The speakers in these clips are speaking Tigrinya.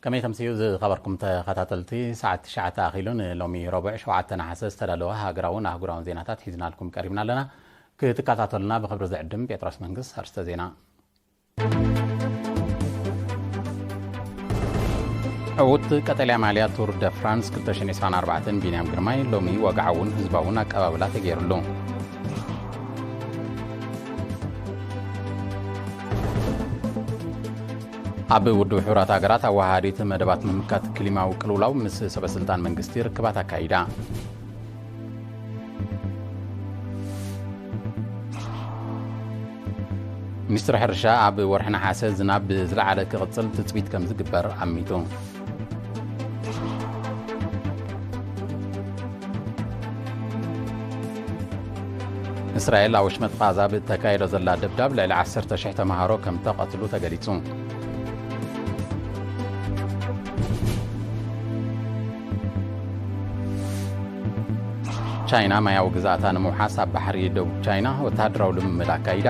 ከመይ ተምስዩ ዝኸበርኩም ተኸታተልቲ፣ ሰዓት ትሽዓተ ኣኺሉ ንሎሚ ረቡዕ ሸውዓተ ነሓሰ ዝተዳለወ ሃገራውን ኣህጉራውን ዜናታት ሒዝናልኩም ቀሪብና ኣለና። ክትከታተሉና ብኽብሪ ዝዕድም ጴጥሮስ መንግስ። ኣርስተ ዜና። ዕዉት ቀጠልያ ማልያ ቱር ደ ፍራንስ ክልተ ሽሕን ዕስራን ኣርባዕተን ቢንያም ግርማይ ሎሚ ወግዓውን ህዝባውን ኣቀባብላ ተገይሩሉ። ኣብ ውድብ ሕቡራት ሃገራት ኣወሃሃዲት መደባት ምምካት ክሊማዊ ቅልውላው ምስ ሰበ ስልጣን መንግስቲ ርክባት ኣካይዳ። ሚኒስትሪ ሕርሻ ኣብ ወርሒ ነሓሰ ዝናብ ብዝለዓለ ክቕጽል ትጽቢት ከም ዝግበር ኣሚቱ። እስራኤል ኣብ ወሽመጥ ቓዛ ብእተካየዶ ዘላ ደብዳብ ልዕሊ ዓሰርተ ሽሕ ተምሃሮ ከም ተቐትሉ ተገሊጹ። ቻይና ማያዊ ግዝኣታ ንምውሓስ ኣብ ባሕሪ ደቡብ ቻይና ወተሃደራዊ ልምምድ ኣካይዳ።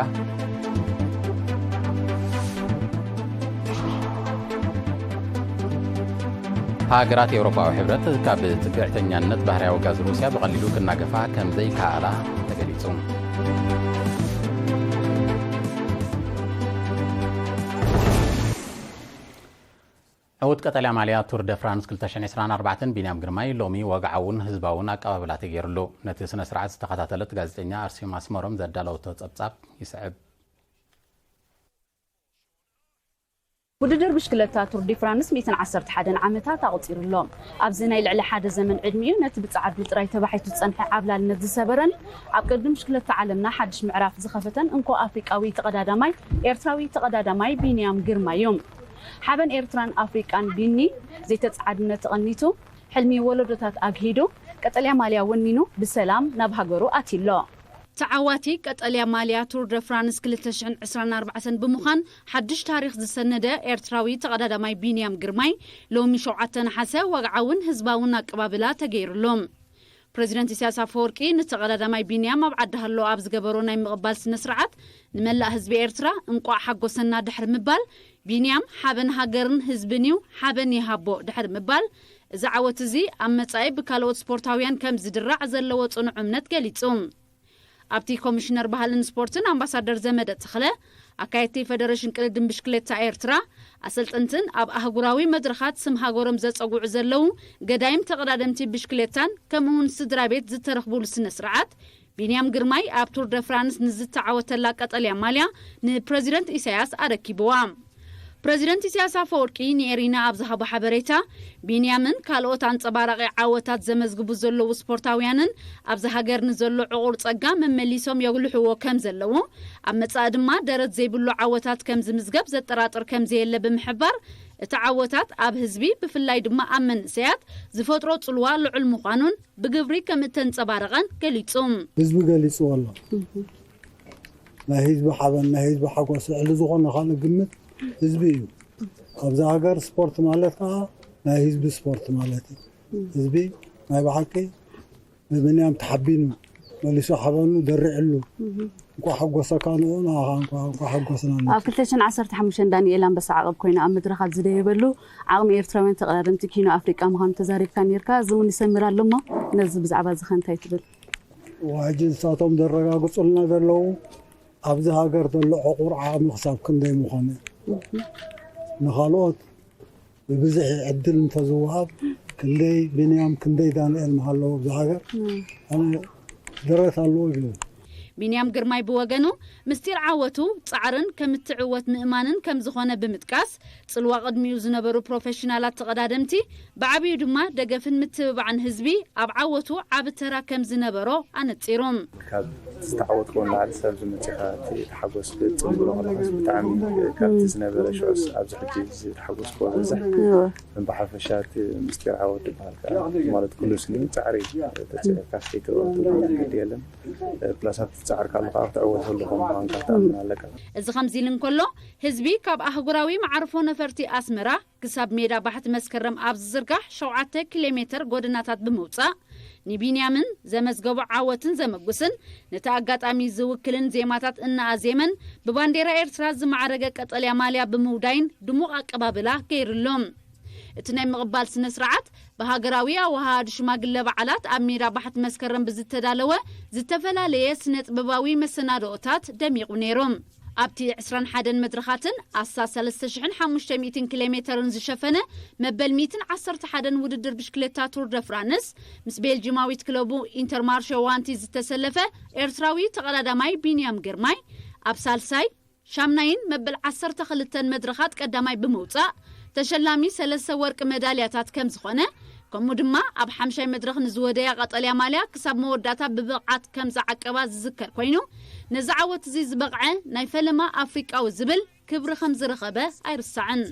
ሃገራት ኤውሮጳዊ ሕብረት ካብ ጽግዕተኛነት ባህርያዊ ጋዝ ሩስያ ብቐሊሉ ክናገፋ ከም ዘይከኣላ ተገሊጹ። ዕዉት ቀጠልያ ማልያ ቱር ደ ፍራንስ ክልተ ሽሕን ዕስራን ኣርባዕተን ቢንያም ግርማይ ሎሚ ወግዓውን ህዝባውን ኣቀባብላ ተገይሩሉ። ነቲ ስነ ስርዓት ዝተኸታተለት ጋዜጠኛ ኣርሴማ ኣስመሮም ዘዳለወቶ ጸብጻብ ይስዕብ። ውድድር ብሽክለታ ቱር ዲ ፍራንስ ሚእትን ዓሰርተ ሓደን ዓመታት ኣቑጺሩ ኣሎ። ኣብዚ ናይ ልዕሊ ሓደ ዘመን ዕድሚኡ ነቲ ብጻዕዱ ጥራይ ተባሒቱ ዝጸንሐ ዓብላልነት ዝሰበረን ኣብ ቅድድም ብሽክለታ ዓለምና ሓድሽ ምዕራፍ ዝኸፈተን እንኮ ኣፍሪቃዊ ተቐዳዳማይ ኤርትራዊ ተቐዳዳማይ ቢንያም ግርማ እዩ። ሓበን ኤርትራን ኣፍሪቃን ቢኒ ዘይተጻዓድነት ተቐኒቱ፣ ሕልሚ ወለዶታት ኣግሂዱ፣ ቀጠልያ ማልያ ወኒኑ ብሰላም ናብ ሃገሩ ኣትዩ ኣሎ። ተዓዋቲ ቀጠልያ ማልያ ቱር ደ ፍራንስ ክልተ ሽሕን ዕስራን ኣርባዕተን ብምዃን ሓድሽ ታሪኽ ዝሰነደ ኤርትራዊ ተቐዳዳማይ ቢንያም ግርማይ ሎሚ ሸውዓተ ነሓሰ ወግዓውን ህዝባውን ኣቀባብላ ተገይሩሉ። ፕረዚደንት ኢሳያስ ኣፈወርቂ ንተቐዳዳማይ ቢንያም ኣብ ዓዲ ሃሎ ኣብ ዝገበሮ ናይ ምቕባል ስነ ስርዓት ንመላእ ህዝቢ ኤርትራ እንቋዕ ሓጎሰና ድሕሪ ምባል፣ ቢንያም ሓበን ሃገርን ህዝብን እዩ፣ ሓበን ይሃቦ ድሕሪ ምባል፣ እዚ ዓወት እዚ ኣብ መጻኢ ብካልኦት ስፖርታውያን ከም ዝድራዕ ዘለዎ ጽኑዕ እምነት ገሊጹ። ኣብቲ ኮሚሽነር ባህልን ስፖርትን ኣምባሳደር ዘመደ ተኽለ፣ ኣካየድቲ ፈደረሽን ቅድድም ብሽክሌታ ኤርትራ፣ ኣሰልጠንትን ኣብ ኣህጉራዊ መድረኻት ስም ሃገሮም ዘጸጉዑ ዘለዉ ገዳይም ተቐዳደምቲ ብሽክሌታን ከምኡውን ስድራ ቤት ዝተረኽቡሉ ስነ ስርዓት፣ ቢንያም ግርማይ ኣብ ቱር ደ ፍራንስ ንዝተዓወተላ ቀጠልያ ማልያ ንፕረዚደንት ኢሳያስ ኣረኪብዋ። ፕረዚደንት ኢሳያስ ኣፈወርቂ ንኤሪና ኣብ ዝሃቦ ሓበሬታ፣ ቢንያምን ካልኦት ኣንጸባራቒ ዓወታት ዘመዝግቡ ዘለዉ ስፖርታውያንን ኣብዚ ሃገር ንዘሎ ዕቑር ጸጋ መመሊሶም የጉልሕዎ ከም ዘለዉ፣ ኣብ መጻኢ ድማ ደረት ዘይብሉ ዓወታት ከም ዝምዝገብ ዘጠራጥር ከም ዘየለ ብምሕባር፣ እቲ ዓወታት ኣብ ህዝቢ ብፍላይ ድማ ኣብ መንእሰያት ዝፈጥሮ ጽልዋ ልዑል ምዃኑን ብግብሪ ከም እተንጸባረቐን ገሊጹ። ህዝቢ ገሊጽዎ ኣሎ። ናይ ህዝቢ ሓበን፣ ናይ ህዝቢ ሓጎስ፣ ልዕሊ ዝኾነ ካልእ ግምት ህዝቢ እዩ። ኣብዚ ሃገር ስፖርት ማለት ከዓ ናይ ህዝቢ ስፖርት ማለት እዩ። ህዝቢ ናይ ብሓቂ ብብንያም ተሓቢኑ መሊሱ ሓበኑ ደሪዕሉ። እንኳ ሓጎሰካ ንኡ ንኣኻ እንኳ ሓጎስና። ኣብ ክልተ ሽሕን ዓሰርተ ሓሙሽተን ዳንኤል ኣንበሳ ዓቐብ ኮይኑ ኣብ መድረኻት ዝደየበሉ ዓቕሚ ኤርትራውያን ተቐዳደምቲ ኪኖ ኣፍሪቃ ምዃኑ ተዛሪብካ ነርካ። እዚ እውን ይሰምር ኣሎ እሞ ነዚ ብዛዕባ እዚ ከ እንታይ ትብል? ሕጂ ንሳቶም ዘረጋግጹልና ዘለዉ ኣብዚ ሃገር ዘሎ ዕቑር ዓቕሚ ክሳብ ክንደይ ምዃኑ እዩ። ንኻልኦት ብብዝሒ ዕድል እንተዝወሃብ ክንደይ ቢንያም ክንደይ ዳንኤል ምሃለዎ ኣብዚ ሃገር። ኣነ ደረት ኣለዎ ይብሉ። ቢንያም ግርማይ ብወገኑ ምስጢር ዓወቱ ጻዕርን ከም እትዕወት ምእማንን ከም ዝኾነ ብምጥቃስ፣ ጽልዋ ቅድሚኡ ዝነበሩ ፕሮፌሽናላት ተቐዳደምቲ ብዓቢኡ ድማ ደገፍን ምትብባዕን ህዝቢ ኣብ ዓወቱ ዓቢ ተራ ከም ዝነበሮ ኣነጺሩ። ካብ ዝተዓወትኩ ንላዕሊ ሰብ ዝመፅኻ እቲ ሓጎስ ክትፅምብሎ ከለኻስ ብጣዕሚ ካብቲ ዝነበረ ሽዑስ ኣብዚ ሕጂ ዝተሓጎስኩ በዝሕ እወ። ብሓፈሻ እቲ ምስጢር ዓወት ዝበሃል ከዓ ማለት ኩሉ ስኒ ፃዕሪ ተፅዒርካ ስከይትረወ ትብሎ መንገዲ የለን። ፕላስ ኣብቲ ፃዕር ካሉ ከዓ ክትዕወት ከለኹ ምዃንካ ክትኣምን ኣለካ። እዚ ከምዚ ኢሉ እንከሎ ህዝቢ ካብ ኣህጉራዊ መዓርፎ ነፈርቲ ኣስመራ ክሳብ ሜዳ ባሕቲ መስከረም ኣብ ዝዝርጋሕ ሸውዓተ ኪሎ ሜተር ጎደናታት ብምውጻእ ንቢንያምን ዘመዝገቦ ዓወትን ዘመጉስን ነቲ ኣጋጣሚ ዝውክልን ዜማታት እናኣዜመን ብባንዴራ ኤርትራ ዝማዕረገ ቀጠልያ ማልያ ብምውዳይን ድሙቕ ኣቀባብላ ገይሩሎም። እቲ ናይ ምቕባል ስነ ስርዓት ብሃገራዊ ኣወሃሃዲ ሽማግለ በዓላት ኣብ ሜዳ ባሕቲ መስከረም ብዝተዳለወ ዝተፈላለየ ስነ ጥበባዊ መሰናድኦታት ደሚቑ ነይሩ። ኣብቲ ዕስራን ሓደን መድረኻትን ኣስታት ሰለስተ ሽሕን ሓሙሽተ ሚእትን ኪሎ ሜተርን ዝሸፈነ መበል ሚእትን ዓሰርተ ሓደን ውድድር ብሽክለታ ቱር ደ ፍራንስ፣ ምስ ቤልጂማዊት ክለቡ ኢንተርማርሸ ዋንቲ ዝተሰለፈ ኤርትራዊ ተቐዳዳማይ ቢንያም ግርማይ ኣብ ሳልሳይ፣ ሻምናይን መበል ዓሰርተ ክልተን መድረኻት ቀዳማይ ብምውጻእ፣ ተሸላሚ ሰለስተ ወርቂ መዳልያታት ከም ዝኾነ፣ ከምኡ ድማ ኣብ ሓምሻይ መድረኽ ንዝወደያ ቀጠልያ ማልያ ክሳብ መወዳእታ ብብቕዓት ከም ዝዓቀባ ዝዝከር ኮይኑ፣ ነዚ ዓወት እዚ ዝበቕዐ ናይ ፈለማ ኣፍሪቃዊ ዝብል ክብሪ ከም ዝረኸበ ኣይርሳዕን።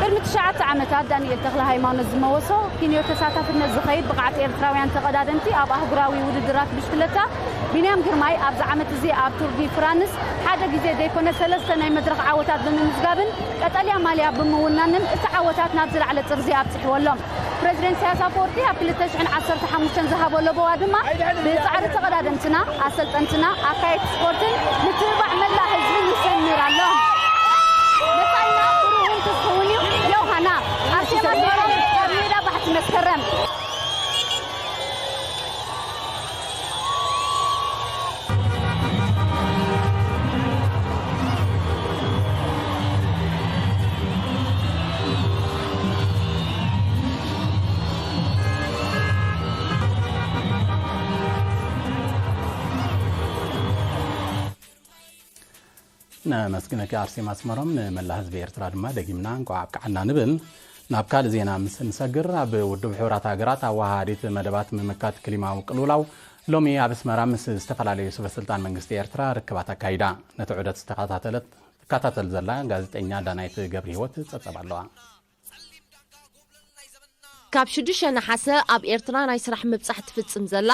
ቅድሚ ትሽዓተ ዓመታት ዳንኤል ተኽለ ሃይማኖት ዝመወሶ ኪንዮ ተሳታፍነት ዝኸይድ ብቕዓት ኤርትራውያን ተቐዳደምቲ ኣብ ኣህጉራዊ ውድድራት ብሽክለታ ቢንያም ግርማይ ኣብዚ ዓመት እዚ ኣብ ቱር ዲ ፍራንስ ሓደ ግዜ ዘይኮነ ሰለስተ ናይ መድረኽ ዓወታት ብምምዝጋብን ቀጠልያ ማልያ ብምውናንን እቲ ዓወታት ናብ ዝለዓለ ጥርዚ ኣብጽሕዎ ኣሎ። ፕረዚደንት ኢሳያስ ኣፈወርቂ ኣብ ክልተ ሽሕን ዓሰርተ ሓሙሽተን ዝሃቦ ለበዋ ድማ ብጻዕሪ ተቐዳደምትና፣ ኣሰልጠንትና፣ ኣካየድቲ ስፖርትን ምትብባዕ መላእ ህዝብን ይሰምር ኣሎ። መጻኢና ብሩህን ትስፉውን እዩ። ዮሃና ኣርሴማ ገብረኣብ ሜዳ ባሕቲ መስከረም። ነመስግነኪ ኣርሴማ ኣስመሮም። ንመላእ ህዝቢ ኤርትራ ድማ ደጊምና እንቋዕ ኣብቅዓና ንብል። ናብ ካልእ ዜና ምስ እንሰግር፣ ኣብ ውድብ ሕቡራት ሃገራት ኣወሃሃዲት መደባት ምምካት ክሊማዊ ቅልውላው ሎሚ ኣብ ኣስመራ ምስ ዝተፈላለዩ ሰበ ስልጣን መንግስቲ ኤርትራ ርክባት ኣካይዳ። ነቲ ዑደት ዝተኸታተለት ትከታተል ዘላ ጋዜጠኛ ዳናይት ገብረሂወት ጸብጻብ ኣለዋ። ካብ ሽዱሽተ ነሓሰ ኣብ ኤርትራ ናይ ስራሕ ምብጻሕ ትፍጽም ዘላ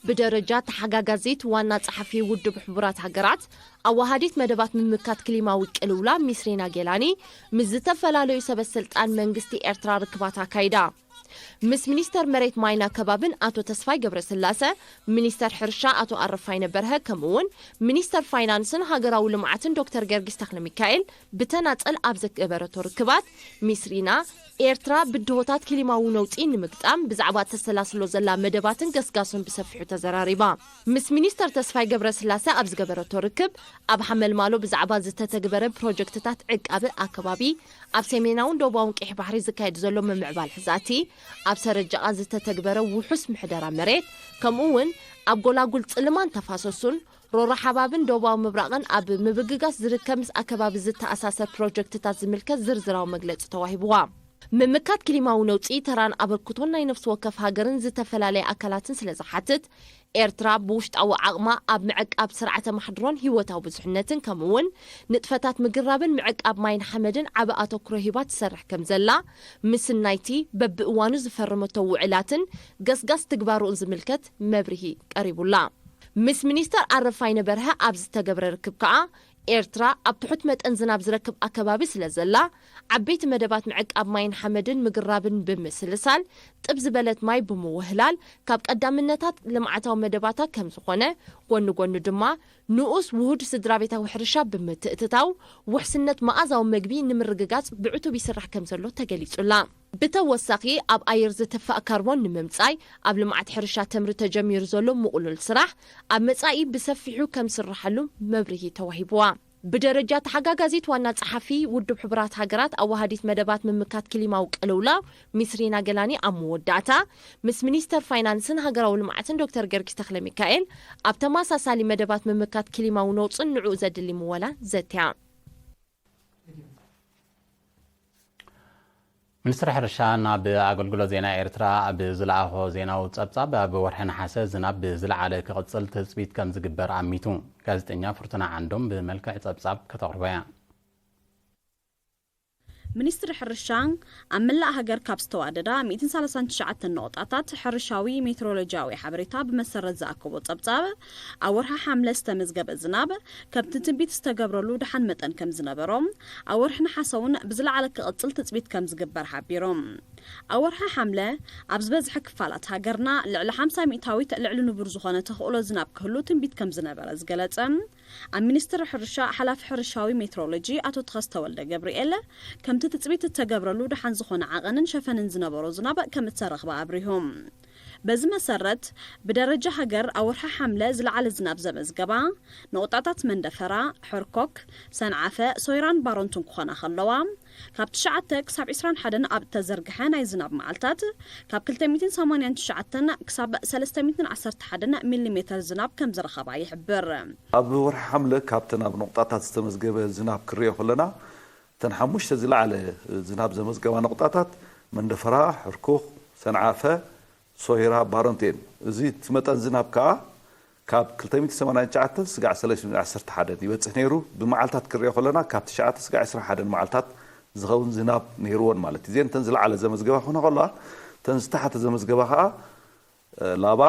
ብደረጃ ተሓጋጋዚት ዋና ጸሓፊ ውድብ ሕቡራት ሃገራት ኣወሃዲት መደባት ምምካት ክሊማዊ ቅልውላ ሚስሪና ጌላኒ ምስ ዝተፈላለዩ ሰበ ስልጣን መንግስቲ ኤርትራ ርክባት ኣካይዳ። ምስ ሚኒስተር መሬት ማይና ከባብን ኣቶ ተስፋይ ገብረስላሰ፣ ሚኒስተር ሕርሻ ኣቶ ኣረፋይነ በርሀ ከምኡውን ሚኒስተር ፋይናንስን ሃገራዊ ልምዓትን ዶክተር ገርጊስ ተክለሚካኤል ብተናጸል ኣብ ዘገበረቶ ርክባት፣ ሚስሪና ኤርትራ ብድሆታት ክሊማዊ ነውጺ ንምግጣም ብዛዕባ ተሰላስሎ ዘላ መደባትን ገስጋሱን ብሰፊሑ ተዘራሪባ። ምስ ሚኒስተር ተስፋይ ገብረስላሰ ኣብ ዝገበረቶ ርክብ፣ ኣብ ሓመልማሎ ብዛዕባ ዝተተግበረ ፕሮጀክትታት ዕቃበ ኣከባቢ፣ ኣብ ሰሜናውን ደቡባውን ቀይሕ ባሕሪ ዝካየድ ዘሎ ምምዕባል ሕዛእቲ፣ ኣብ ሰረጃቓ ዝተተግበረ ውሑስ ምሕደራ መሬት፣ ከምኡ እውን ኣብ ጎላጉል ጽልማን ተፋሰሱን ሮሮ ሓባብን ደቡባዊ ምብራቕን ኣብ ምብግጋስ ዝርከብ ምስ ኣከባቢ ዝተኣሳሰር ፕሮጀክትታት ዝምልከት ዝርዝራዊ መግለጺ ተዋሂብዋ። ምምካት ክሊማዊ ነውጺ ተራን ኣበርክቶን ናይ ነፍሲ ወከፍ ሃገርን ዝተፈላለየ ኣካላትን ስለ ዝሓትት፣ ኤርትራ ብውሽጣዊ ዓቕማ ኣብ ምዕቃብ ስርዓተ ማሕድሮን ህይወታዊ ብዙሕነትን ከምኡ እውን ንጥፈታት ምግራብን ምዕቃብ ማይን ሓመድን ዓቢ ኣተኩሮ ሂባ ትሰርሕ ከም ዘላ ምስናይቲ በብእዋኑ ዝፈረመቶ ውዕላትን ገስጋስ ትግባሩኡን ዝምልከት መብርሂ ቀሪቡላ። ምስ ሚኒስተር ኣረፋይነ በርሀ ኣብ ዝተገብረ ርክብ ከኣ፣ ኤርትራ ኣብ ትሑት መጠን ዝናብ ዝረክብ ኣከባቢ ስለ ዘላ፣ ዓበይቲ መደባት ምዕቃብ ማይን ሓመድን ምግራብን ብምስልሳል፣ ጥብ ዝበለት ማይ ብምውህላል፣ ካብ ቀዳምነታት ልምዓታዊ መደባታ ከም ዝኾነ፣ ጎኒ ጎኒ ድማ ንኡስ ውሁድ ስድራቤታዊ ሕርሻ ብምትእትታው፣ ውሕስነት መኣዛዊ መግቢ ንምርግጋጽ ብዕቱብ ይስራሕ ከም ዘሎ ተገሊጹላ። ብተወሳኺ፣ ኣብ ኣየር ዝትፋእ ካርቦን ንምምጻይ ኣብ ልምዓት ሕርሻ ተምሪ ተጀሚሩ ዘሎ ምቕሉል ስራሕ፣ ኣብ መጻኢ ብሰፊሑ ከም ዝስርሓሉ መብርሂ ተዋሂብዋ። ብደረጃ ተሓጋጋዚት ዋና ጸሓፊ ውድብ ሕቡራት ሃገራት ኣወሃዲት መደባት ምምካት ክሊማዊ ቅልውላው ሚስሪና ገላኒ ኣብ መወዳእታ፣ ምስ ሚኒስተር ፋይናንስን ሃገራዊ ልምዓትን ዶክተር ገርጊስ ተኽለሚካኤል ኣብ ተመሳሳሊ መደባት ምምካት ክሊማዊ ነውጽን ንዕኡ ዘድሊ ምወላን ዘትያ። ሚኒስትሪ ሕርሻ ናብ ኣገልግሎት ዜና ኤርትራ ኣብ ዝለኣኾ ዜናዊ ጸብጻብ፣ ኣብ ወርሒ ነሓሰ ዝናብ ብዝለዓለ ክቕጽል ትጽቢት ከም ዝግበር ኣሚቱ። ጋዜጠኛ ፍርቱና ዓንዶም ብመልክዕ ጸብጻብ ከተቕርቦ እያ። ሚኒስትሪ ሕርሻ፣ ኣብ መላእ ሃገር ካብ ዝተዋደዳ ሚእትን ሰላሳን ትሽዓተን ነቑጣታት ሕርሻዊ ሜትሮሎጂያዊ ሓበሬታ ብመሰረት ዝኣከቦ ጸብጻብ፣ ኣብ ወርሒ ሓምለ ዝተመዝገበ ዝናብ፣ ከምቲ ትንቢት ዝተገብረሉ ደሓን መጠን ከም ዝነበሮ፣ ኣብ ወርሒ ነሓሰ እውን ብዝለዓለ ክቕጽል ትጽቢት ከም ዝግበር ሓቢሩ። ኣብ ወርሒ ሓምለ ኣብ ዝበዝሐ ክፋላት ሃገርና ልዕሊ ሓምሳ ሚእታዊት ልዕሊ ንቡር ዝኾነ ተኽእሎ ዝናብ ክህሉ ትንቢት ከም ዝነበረ ዝገለጸ ኣብ ሚኒስትሪ ሕርሻ ሓላፊ ሕርሻዊ ሜትሮሎጂ ኣቶ ተኸስተ ወልደ ገብርኤል፣ ከምቲ ትጽቢት እተገብረሉ ደሓን ዝኾነ ዓቐንን ሸፈንን ዝነበሮ ዝናብ ከም እተረኽበ ኣብሪሁ። በዚ መሰረት፣ ብደረጃ ሃገር ኣብ ወርሒ ሓምለ ዝለዓለ ዝናብ ዘመዝገባ ንቑጣታት መንደፈራ፣ ሕርኮክ፣ ሰንዓፈ፣ ሶይራን ባሮንቱን ክኾና ከለዋ፣ ካብ ትሽዓተ ክሳብ ዕስራን ሓደን ኣብ እተዘርግሐ ናይ ዝናብ መዓልታት፣ ካብ ክልተ ሚእትን ሰማንያን ትሽዓተን ክሳብ ሰለስተ ሚእትን ዓሰርተ ሓደን ሚሊሜተር ዝናብ ከም ዝረኸባ ይሕብር። ኣብ ወርሒ ሓምለ ካብተን ኣብ ነቑጣታት ዝተመዝገበ ዝናብ ክርዮ ከለና፣ እተን ሓሙሽተ ዝለዓለ ዝናብ ዘመዝገባ ነቑጣታት መንደፈራ፣ ሕርኩኽ፣ ሰንዓፈ፣ ሶይራ፣ ባረንት እየን። እዚ እቲ መጠን ዝናብ ከኣ ካብ ክልተ ሚእቲ ሰማንያን ትሽዓተን ስጋዕ ሰለስተ ሚእቲ ዓሰርተ ሓደን ይበጽሕ ነይሩ። ብመዓልታት ክርዮ ከለና ካብ ትሽዓተ ስጋዕ ዕስራን ሓደን መዓልታት ዝኸውን ዝናብ ነይርወን ማለት እዩ። እዘን እተን ዝለዓለ ዘመዝገባ ክኾና ከለዋ፣ እተን ዝተሓተ ዘመዝገባ ከኣ ላባ፣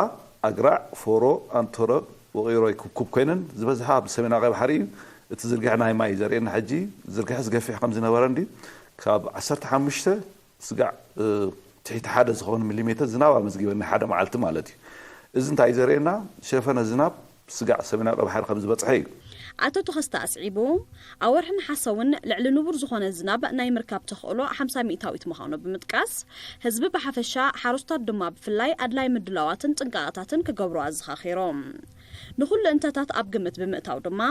ኣግራዕ፣ ፎሮ፣ ኣንቶረ፣ ወቒሮ ይኩብኩብ ኮይነን፣ ዝበዝሓ ኣብ ሰሜናዊ ቀይ ባሕሪ እዩ። እቲ ዝርግሐ ናይ ማይ ዘርእየና ሕጂ፣ ዝርግሐ ዝገፍሕ ከም ዝነበረ እንዲ ካብ ዓሰርተ ሓሙሽተ ስጋዕ ትሕቲ ሓደ ዝኾነ ሚሊሜተር ዝናብ ኣመዝጊበን ናይ ሓደ መዓልቲ ማለት እዩ። እዚ እንታይ ዘርእየና? ሸፈነ ዝናብ ስጋዕ ሰሜናዊ ቀይ ባሕሪ ከም ዝበጽሐ እዩ። ኣቶ ተኸስተ ኣስዒቡ፣ ኣብ ወርሒ ነሓሰ እውን ልዕሊ ንቡር ዝኾነ ዝናብ ናይ ምርካብ ተኽእሎ ሓምሳ ሚእታዊት ምዃኑ ብምጥቃስ፣ ህዝቢ ብሓፈሻ፣ ሓረስቶት ድማ ብፍላይ ኣድላይ ምድላዋትን ጥንቃቐታትን ክገብሩ ኣዘኻኺሮም። ንኹሉ እንተታት ኣብ ግምት ብምእታው ድማ፣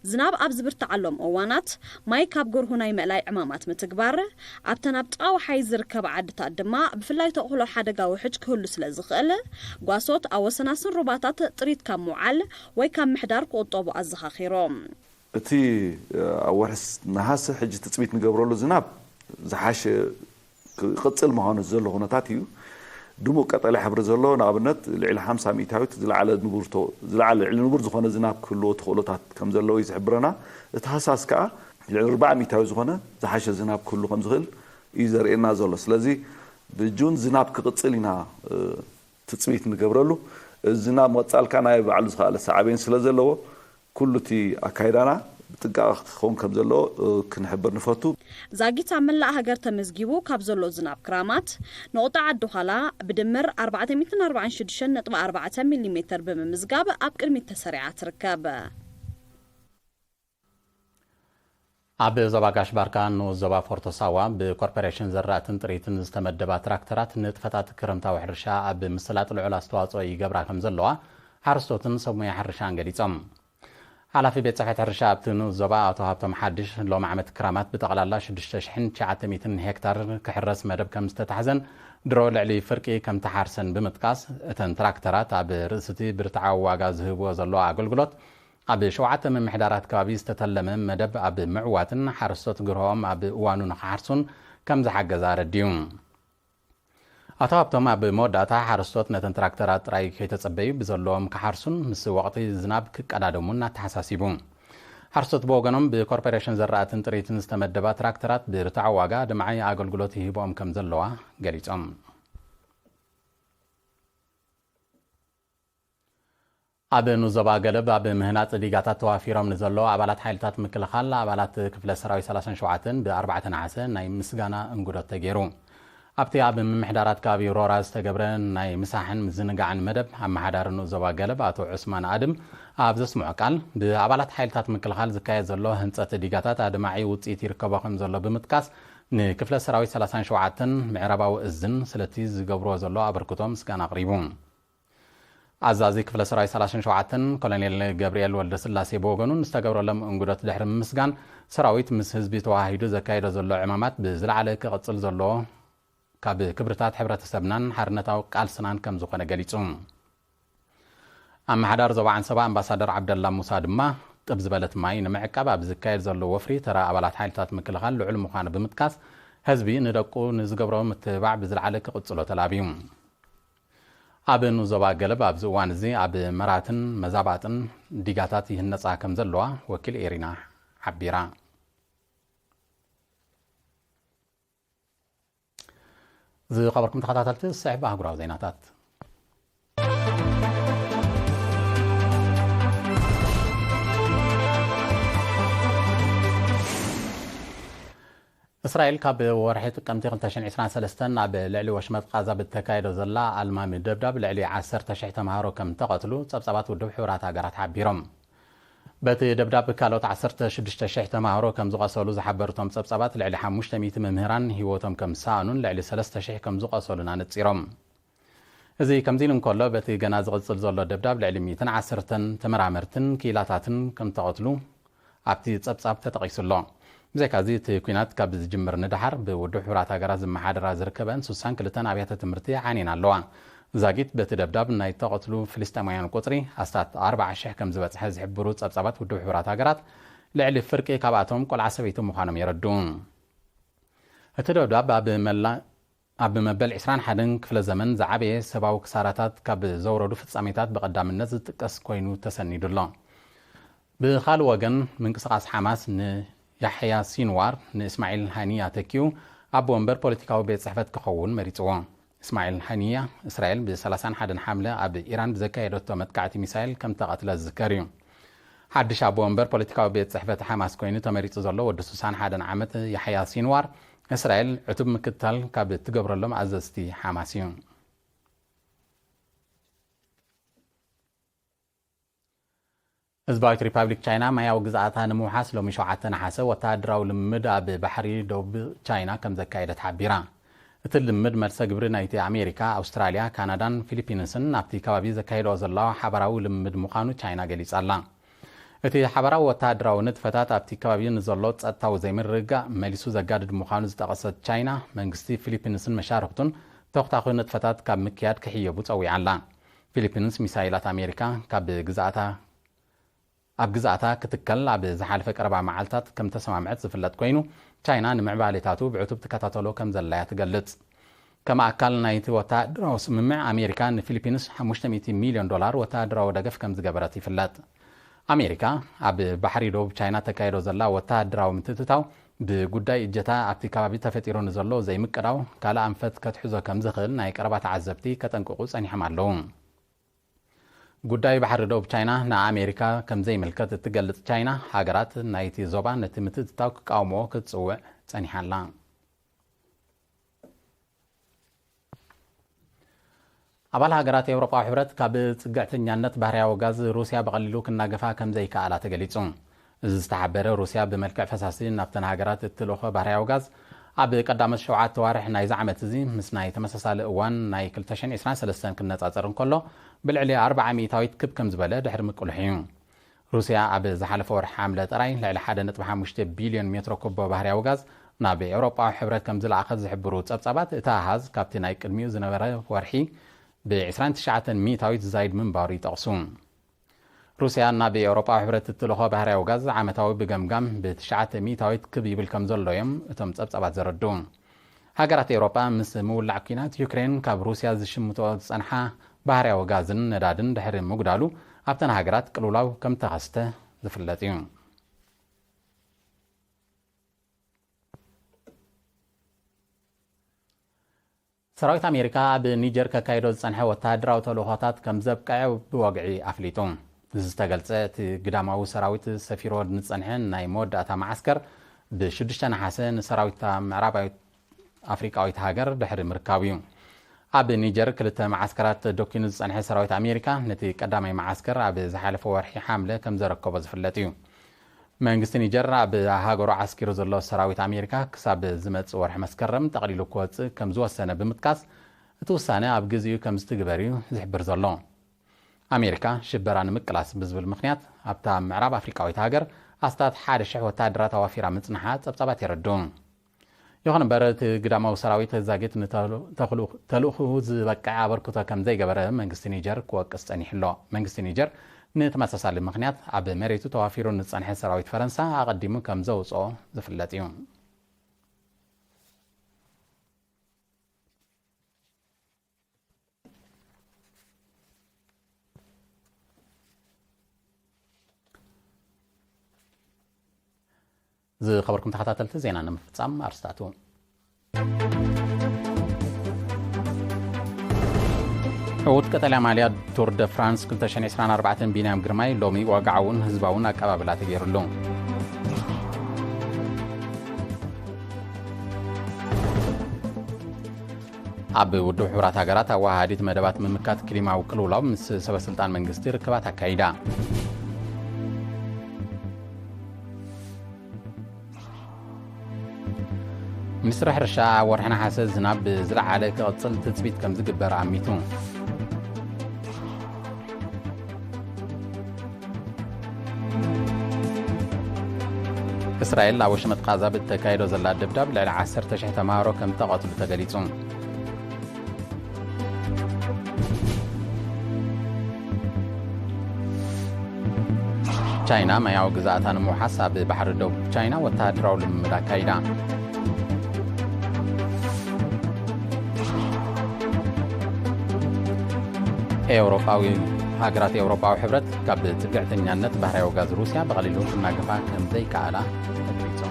ዝናብ ኣብ ዝብርትዓሎም እዋናት፣ ማይ ካብ ጎርሁ ናይ ምእላይ ዕማማት ምትግባር፣ ኣብተን ኣብ ጥቓ ወሓይዝ ዝርከባ ዓድታት ድማ ብፍላይ ተኽእሎ ሓደጋ ውሕጅ ክህሉ ስለ ዝኽእል፣ ጓሶት ኣብ ወሰናስን ሩባታት ጥሪት ካብ ምውዓል ወይ ካብ ምሕዳር ክቑጠቡ ኣዘኻኺሮም። እቲ ኣብ ወርሒ ነሃሰ ሕጂ ትጽቢት ንገብረሉ ዝናብ ዝሓሸ ክቕጽል ምዃኑ ዘሎ ኩነታት እዩ። ድሙቕ ቀጠልያ ሕብሪ ዘለዎ ንኣብነት ልዕሊ ሓምሳ ሚእታዊት ዝለዓለ ንቡርቶ ዝለዓለ ልዕሊ ንቡር ዝኾነ ዝናብ ክህልዎ ተኽእሎታት ከም ዘለዎ እዩ ዝሕብረና። እቲ ሃሳስ ከኣ ልዕሊ ኣርባዓ ሚእታዊ ዝኾነ ዝሓሸ ዝናብ ክህሉ ከም ዝኽእል እዩ ዘርእየና ዘሎ። ስለዚ ብጁን ዝናብ ክቕጽል ኢና ትጽቢት ንገብረሉ። እዚ ዝናብ መጻልካ ናይ ባዕሉ ዝኸኣለ ሳዕቤን ስለ ዘለዎ ኩሉ እቲ ኣካይዳና ብጥንቃቐ ክኸውን ከም ዘለዎ ክንሕብር ንፈቱ። ዛጊት ኣብ መላእ ሃገር ተመዝጊቡ ካብ ዘሎ ዝናብ ክራማት፣ ነቑጣ ዓዲ ዃላ ብድምር ኣርባዕተ ሚእትን ኣርባዓን ሽዱሽተን ነጥቢ ኣርባዕተ ሚሊሜተር ብምምዝጋብ ኣብ ቅድሚት ተሰሪዓ ትርከብ። ኣብ ዞባ ጋሽ ባርካ ንኡስ ዞባ ፎርቶ ሳዋ ብኮርፖሬሽን ዘራእትን ጥሪትን ዝተመደባ ትራክተራት ንጥፈታት ክረምታዊ ሕርሻ ኣብ ምስላጥ ልዑል ኣስተዋፅኦ ይገብራ ከም ዘለዋ ሓረስቶትን ሰብ ሞያ ሕርሻን ገሊፆም። ሓላፊ ቤት ፅሕፈት ሕርሻ ኣብቲ ንኡስ ዞባ ኣቶ ሃብቶም ሓድሽ፣ ሎም ዓመት ክራማት ብጠቕላላ ሽዱሽተ ሽሕን ትሽዓተ ሚእትን ሄክታር ክሕረስ መደብ ከም ዝተታሕዘን ድሮ ልዕሊ ፍርቂ ከም ተሓርሰን ብምጥቃስ፣ እተን ትራክተራት ኣብ ርእሲ እቲ ብርትዓዊ ዋጋ ዝህብዎ ዘለዋ ኣገልግሎት ኣብ ሸውዓተ ምምሕዳራት ከባቢ ዝተተለመ መደብ ኣብ ምዕዋትን ሓረስቶት ግርሆኦም ኣብ እዋኑ ንክሓርሱን ከም ዝሓገዘ ኣረዲኡ። ኣቶ ሃብቶም ኣብ መወዳእታ ሓረስቶት ነተን ትራክተራት ጥራይ ከይተጸበዩ ብዘለዎም ክሓርሱን ምስ ወቕቲ ዝናብ ክቀዳደሙን ኣተሓሳሲቡ። ሓረስቶት ብወገኖም ብኮርፖሬሽን ዘራእትን ጥሪትን ዝተመደባ ትራክተራት ብርትዓዊ ዋጋ ድማዒ ኣገልግሎት ይህብኦም ከም ዘለዋ ገሊጾም። ኣብ ንዞባ ገለብ ኣብ ምህናጽ ዲጋታት ተዋፊሮም ንዘለዉ ኣባላት ሓይልታት ምክልኻል ኣባላት ክፍለ ሰራዊት ሰላሳን ሸውዓተን ብኣርባዕተ ነሓሰ ናይ ምስጋና እንጉዶት ተገይሩ። ኣብቲ ኣብ ምምሕዳራት ከባቢ ሮራ ዝተገብረ ናይ ምሳሕን ምዝንጋዕን መደብ ኣመሓዳሪ ንኡስ ዞባ ገለብ ኣቶ ዑስማን ኣድም ኣብ ዘስምዖ ቃል፣ ብኣባላት ሓይልታት ምክልኻል ዝካየድ ዘሎ ህንጸት ዲጋታት ኣድማዒ ውጽኢት ይርከቦ ከም ዘሎ ብምጥቃስ፣ ንክፍለ ሰራዊት ሰላሳን ሸውዓተን ምዕራባዊ እዝን ስለቲ ዝገብርዎ ዘሎ ኣበርክቶ ምስጋና ኣቕሪቡ። ኣዛዚ ክፍለ ሰራዊት ሰላሳን ሸውዓተን ኮሎኔል ገብርኤል ወልደስላሴ ብወገኑ ንዝተገብረሎም እንጉዶት ድሕሪ ምምስጋን፣ ሰራዊት ምስ ህዝቢ ተዋሃሂዱ ዘካየዶ ዘሎ ዕማማት ብዝለዓለ ክቕጽል ዘለዎ ካብ ክብርታት ሕብረተሰብናን ሓርነታዊ ቃልስናን ከም ዝኾነ ገሊጹ። ኣመሓዳሪ ዞባ ዓንሰባ ኣምባሳደር ዓብደላ ሙሳ ድማ፣ ጥብ ዝበለት ማይ ንምዕቃብ ኣብ ዝካየድ ዘሎ ወፍሪ ተራ ኣባላት ሓይልታት ምክልኻል ልዑል ምዃኑ ብምጥቃስ፣ ህዝቢ ንደቁ ንዝገብሮ ምትብባዕ ብዝለዓለ ክቕጽሎ ተላብዩ። ኣብ ንኡስ ዞባ ገለብ ኣብዚ እዋን እዚ ኣብ መራትን መዛባጥን ዲጋታት ይህነጻ ከም ዘለዋ ወኪል ኤሪና ሓቢራ። ዝኸበርኩም ተኸታተልቲ፣ ዝስዕብ ኣህጉራዊ ዜናታት። እስራኤል ካብ ወርሒ ጥቅምቲ ክልተ ሽሕን ዕስራን ሰለስተን ኣብ ልዕሊ ወሽመጥ ቃዛ ብተካየዶ ዘላ ኣልማሚ ደብዳብ ልዕሊ ዓሰርተ ሽሕ ተምሃሮ ከም ተቐትሉ ጸብጻባት ውድብ ሕቡራት ሃገራት ሓቢሮም። በቲ ደብዳብ ካልኦት ዓሰርተ ሽዱሽተ ሽሕ ተምሃሮ ከም ዝቐሰሉ ዝሓበሩ እቶም ጸብጻባት፣ ልዕሊ ሓሙሽተ ሚእቲ መምህራን ህይወቶም ከም ዝሰኣኑን ልዕሊ ሰለስተ ሽሕ ከም ዝቐሰሉን ኣነጺሮም። እዚ ከምዚ ኢሉ እንከሎ፣ በቲ ገና ዝቕጽል ዘሎ ደብዳብ ልዕሊ ሚእትን ዓሰርተን ተመራመርትን ክኢላታትን ከም ተቐትሉ ኣብቲ ጸብጻብ ተጠቒሱ ኣሎ። ብዘይካዚ፣ እቲ ኲናት ካብ ዝጅምር ንደሓር ብውድብ ሕቡራት ሃገራት ዝመሓደራ ዝርከበን ስሳን ክልተን ኣብያተ ትምህርቲ ዓንየን ኣለዋ። ዛጊት በቲ ደብዳብ ናይ ተቐትሉ ፍልስጤማውያን ቁጽሪ ኣስታት ኣርባዓ ሽሕ ከም ዝበጽሐ ዝሕብሩ ጸብጻባት ውድብ ሕቡራት ሃገራት፣ ልዕሊ ፍርቂ ካብኣቶም ቆልዓ ሰበይቲ ምዃኖም የረድኡ። እቲ ደብዳብ ኣብ መላ ኣብ መበል ዕስራን ሓደን ክፍለ ዘመን ዝዓበየ ሰብኣዊ ክሳራታት ካብ ዘውረዱ ፍጻሜታት ብቐዳምነት ዝጥቀስ ኮይኑ ተሰኒዱ ኣሎ። ብኻልእ ወገን፣ ምንቅስቓስ ሓማስ ንያሕያ ሲንዋር፣ ንእስማዒል ሃኒያ ተኪኡ ኣቦ ወንበር ፖለቲካዊ ቤት ጽሕፈት ክኸውን መሪጽዎ። እስማዒል ሃኒያ፣ እስራኤል ብ ሰላሳን ሓደን ሓምለ ኣብ ኢራን ብዘካየደቶ መጥቃዕቲ ሚሳይል ከም ተቐትለ ዝዝከር እዩ። ሓድሽ ኣቦ ወንበር ፖለቲካዊ ቤት ጽሕፈት ሓማስ ኮይኑ ተመሪጹ ዘሎ ወዲ ስሳን ሓደን ዓመት ያሕያ ሲንዋር፣ እስራኤል ዕቱብ ምክትታል ካብ እትገብረሎም ኣዘዝቲ ሓማስ እዩ። ህዝባዊት ሪፓብሊክ ቻይና ማያዊ ግዝኣታ ንምውሓስ ሎሚ ሸውዓተ ነሓሰ ወተሃደራዊ ልምምድ ኣብ ባሕሪ ደቡብ ቻይና ከም ዘካየደት ሓቢራ። እቲ ልምምድ መልሰ ግብሪ ናይቲ ኣሜሪካ፣ ኣውስትራልያ፣ ካናዳን ፊሊፒንስን ኣብቲ ከባቢ ዘካይድኦ ዘለዋ ሓባራዊ ልምምድ ምዃኑ ቻይና ገሊጻ ኣላ። እቲ ሓባራዊ ወተሃደራዊ ንጥፈታት ኣብቲ ከባቢ ንዘሎ ጸጥታዊ ዘይምርግጋእ መሊሱ ዘጋድድ ምዃኑ ዝጠቐሰት ቻይና፣ መንግስቲ ፊሊፒንስን መሻርኽቱን ተኹታኹ ንጥፈታት ካብ ምክያድ ክሕየቡ ጸዊዓ ኣላ። ፊሊፒንስ ሚሳይላት ኣሜሪካ ካብ ግዝኣታ ኣብ ግዝኣታ ክትከል ኣብ ዝሓለፈ ቀረባ መዓልታት ከም ተሰማምዐት ዝፍለጥ ኮይኑ፣ ቻይና ንምዕባሌታቱ ብዕቱብ ትከታተሎ ከም ዘላያ ትገልጽ። ከም ኣካል ናይቲ ወተሃደራዊ ስምምዕ፣ ኣሜሪካ ንፊሊፒንስ ሓሙሽተ ሚእቲ ሚልዮን ዶላር ወተሃደራዊ ደገፍ ከም ዝገበረት ይፍለጥ። ኣሜሪካ ኣብ ባሕሪ ደቡብ ቻይና ተካይዶ ዘላ ወተሃደራዊ ምትእትታው፣ ብጉዳይ እጀታ ኣብቲ ከባቢ ተፈጢሩ ንዘሎ ዘይምቅዳው ካልእ ኣንፈት ከትሕዞ ከም ዝኽእል ናይ ቀረባ ተዓዘብቲ ከጠንቅቑ ጸኒሖም ኣለዉ። ጉዳይ ባሕሪ ደቡብ ቻይና ንኣሜሪካ ከም ዘይምልከት እትገልጽ ቻይና፣ ሃገራት ናይቲ ዞባ ነቲ ምትእትታው ክቃወምዎ ክትጽውዕ ጸኒሓ ኣላ። ኣባል ሃገራት ኤውሮጳዊ ሕብረት ካብ ጽግዕተኛነት ባህርያዊ ጋዝ ሩስያ ብቐሊሉ ክናገፋ ከም ዘይከኣላ ተገሊጹ። እዚ ዝተሓበረ፣ ሩስያ ብመልክዕ ፈሳሲ ናብተን ሃገራት እትልእኾ ባህርያዊ ጋዝ ኣብ ቀዳሞት ሸውዓተ ዋርሕ ናይዚ ዓመት እዚ፣ ምስ ናይ ተመሳሳሊ እዋን ናይ ክልተ ሽሕን ዕስራን ሰለስተን ክነጻጸር እንከሎ፣ ብልዕሊ ኣርብዓ ሚእታዊት ክብ ከም ዝበለ ድሕሪ ምቅልሑ እዩ። ሩስያ ኣብ ዝሓለፈ ወርሒ ሓምለ ጥራይ ልዕሊ ሓደ ነጥቢ ሓሙሽተ ቢልዮን ሜትሮ ኩቦ ባህርያዊ ጋዝ ናብ ኤውሮጳዊ ሕብረት ከም ዝለኣኸት ዝሕብሩ ጸብጻባት፣ እቲ ኣሃዝ ካብቲ ናይ ቅድሚኡ ዝነበረ ወርሒ ብ ዕስራን ትሽዓተን ሚእታዊት ዝዛይድ ምንባሩ ይጠቕሱ። ሩስያ ናብ ኤውሮጳዊ ሕብረት እትልእኾ ባህርያዊ ጋዝ ዓመታዊ ብገምጋም ብትሽዓተ ሚእታዊት ክብ ይብል ከም ዘሎ እዮም እቶም ጸብጻባት ዘረድኡ። ሃገራት ኤውሮጳ፣ ምስ ምውላዕ ኲናት ዩክሬን፣ ካብ ሩስያ ዝሽምቶ ዝጸንሓ ባህርያዊ ጋዝን ነዳድን ድሕሪ ምጉዳሉ፣ ኣብተን ሃገራት ቅልውላው ከም ተኸስተ ዝፍለጥ እዩ። ሰራዊት ኣሜሪካ ኣብ ኒጀር ከካይዶ ዝጸንሐ ወተሃደራዊ ተልእኾታት ከም ዘብቅዐ ብወግዒ ኣፍሊጡ። እዚ ዝተገልጸ፣ እቲ ግዳማዊ ሰራዊት ሰፊሮ ንጸንሐ ናይ መወዳእታ መዓስከር፣ ብሽዱሽተ ነሓሰ ንሰራዊት ምዕራባዊት ኣፍሪቃዊት ሃገር ድሕሪ ምርካቡ እዩ። ኣብ ኒጀር ክልተ መዓስከራት ደኪኑ ዝጸንሐ ሰራዊት ኣሜሪካ፣ ነቲ ቀዳማይ መዓስከር ኣብ ዝሓለፈ ወርሒ ሓምለ ከም ዘረከቦ ዝፍለጥ እዩ። መንግስቲ ኒጀር፣ ኣብ ሃገሩ ዓስኪሩ ዘሎ ሰራዊት ኣሜሪካ ክሳብ ዝመጽእ ወርሒ መስከረም ጠቕሊሉ ክወጽእ ከም ዝወሰነ ብምጥቃስ፣ እቲ ውሳነ ኣብ ግዜኡ ከም ዝትግበር እዩ ዝሕብር ዘሎ። ኣሜሪካ፣ ሽበራ ንምቅላስ ብዝብል ምኽንያት፣ ኣብታ ምዕራብ ኣፍሪቃዊት ሃገር ኣስታት ሓደ ሽሕ ወተሃደራት ኣዋፊራ ምጽንሓ ጸብጻባት የረድኡ። ይኹን እምበር፣ እቲ ግዳማዊ ሰራዊት ዛጊት ንተልእኹ ዝበቅዐ ኣበርክቶ ከም ዘይገበረ መንግስቲ ኒጀር ክወቅስ ጸኒሑ ኣሎ። መንግስቲ ኒጀር፣ ንተመሳሳሊ ምኽንያት ኣብ መሬቱ ተዋፊሩ ንጸንሐ ሰራዊት ፈረንሳ ኣቐዲሙ ከም ዘውጽኦ ዝፍለጥ እዩ። ዝኸበርኩም ተኸታተልቲ፣ ዜና ንምፍጻም ኣርስታቱ። ዕዉት ቀጠልያ ማልያ ቱር ደ ፍራንስ ክልተ ሽሕን ዕስራን ኣርባዕተን ቢንያም ግርማይ ሎሚ ዋግዓውን ህዝባውን ኣቀባብላ ተገይሩሉ። ኣብ ውድብ ሕቡራት ሃገራት ኣወሃሃዲት መደባት ምምካት ክሊማዊ ቅልውላው ምስ ሰበስልጣን መንግስቲ ርክባት ኣካይዳ። ሚኒስትሪ ሕርሻ፣ ወርሒ ነሓሰ ዝናብ ብዝለዓለ ክቕጽል ትጽቢት ከም ዝግበር ኣሚቱ። እስራኤል ኣብ ወሽመጥ ቃዛ ብተካይዶ ዘላ ደብዳብ ልዕሊ ዓሰርተ ሽሕ ተማሃሮ ከም ተቐትሉ ተገሊጹ። ቻይና ማያዊ ግዛኣታ ንምውሓስ ኣብ ባሕሪ ደቡብ ቻይና ወተሃደራዊ ልምምድ ኣካይዳ። ኤውሮጳዊ፣ ሃገራት ኤውሮጳዊ ሕብረት ካብ ጽግዕተኛነት ባህርያዊ ጋዝ ሩስያ ብቐሊሉ ክናገፋ ከም ዘይከኣላ ተገሊጹ።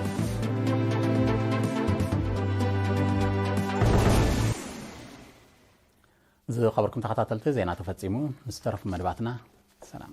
ዝኸበርኩም ተኸታተልቲ፣ ዜና ተፈጺሙ። ምስ ተረፉ መደባትና ሰላም።